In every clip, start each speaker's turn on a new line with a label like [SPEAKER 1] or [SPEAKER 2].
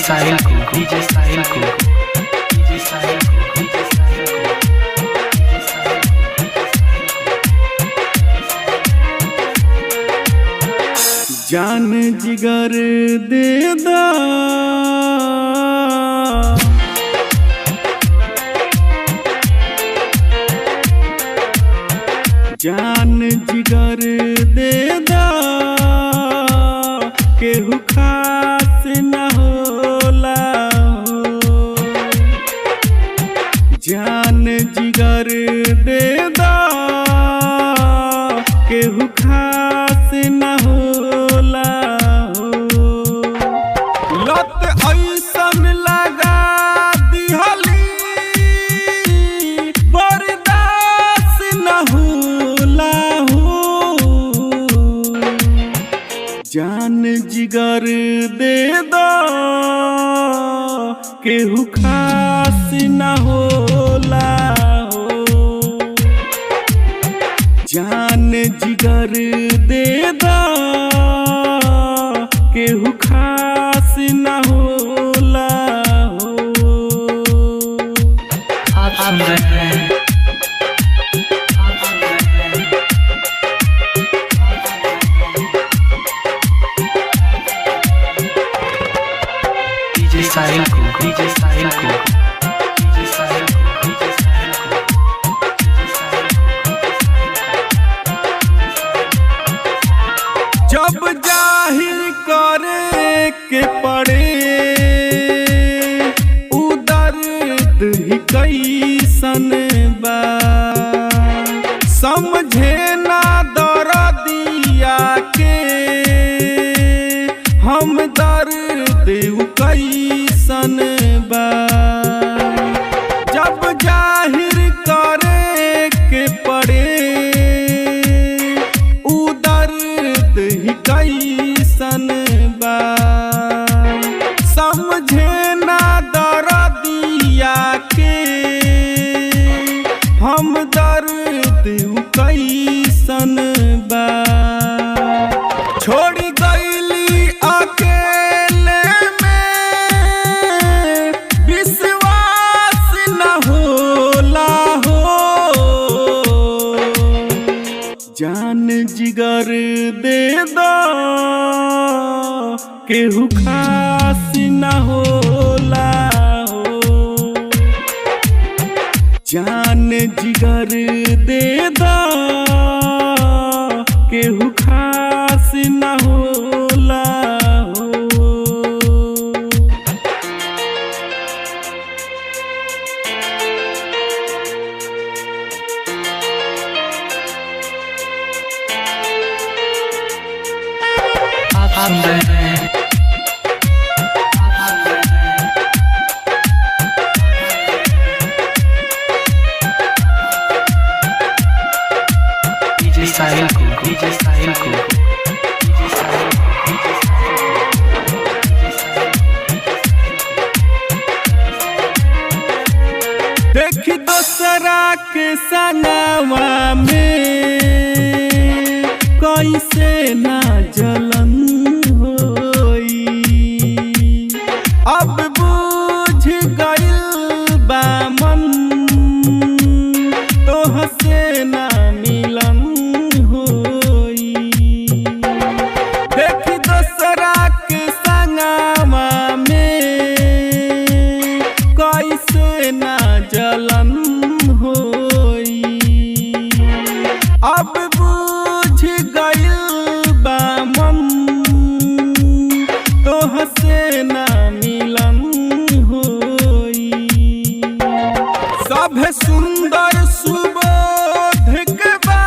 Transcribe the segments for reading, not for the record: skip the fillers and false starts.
[SPEAKER 1] साहिल को, डीजे साहिल को, डीजे साहिल को, डीजे साहिल को।
[SPEAKER 2] जान जिगर दे दा, जान जिगर दे दा, केहू खास न होला हो। जान जिगर दे दा, केहू खास न होला हो। लत ऐसन लगा दिहली बर्दाश्त न होला हो। जान जिगर दे दो, केहू खास न होला हो। जान जिगर दे दो, केहू खास न होला हो।
[SPEAKER 1] आप सुन रहे हैं, आप सुन रहे हैं डीजे साहिल को, डीजे साहिल को, डीजे साहिल को, डीजे साहिल को, डीजे साहिल को।
[SPEAKER 2] जब जाहिर करे के पड़े उ दर्द ही कैसन बा, समझे ना दर्दिया के हम दर्द उ कैसन बा। जब जाहिर करे के पड़े उ दर्द ही कैसन बा, समझे ना दर्दिया के हम दर्द उ कैसन बा। छोड़ गईली अकेले में विश्वास न होला हो। जान जिगर दे दो, केहू खास न होला हो। जान जिगर दे दो, केहू खास न होला हो।
[SPEAKER 1] आप सुन रहे हैं, आप सुन रहे हैं डीजे साहिल को, डीजे साहिल को, डीजे साहिल को, डीजे साहिल को, डीजे साहिल को।
[SPEAKER 2] देख दोसरा के संगवा में कैसे ना जलन होई, अब बुझ गइल बा मन तोहसे ना मिलन होई। देख दोसरा के संगवा में कैसे ना जलन होई, अब बुझ गइल बा मन तोहसे ना मिलन होई। सभे सुंदर सुबोध के बा,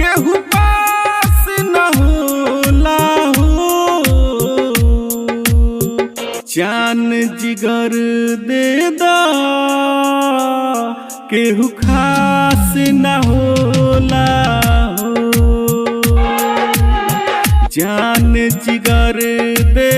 [SPEAKER 2] केहू पास न होला हो। जान जिगर दे दा, केहू खास न होला हो। जान जिगर दे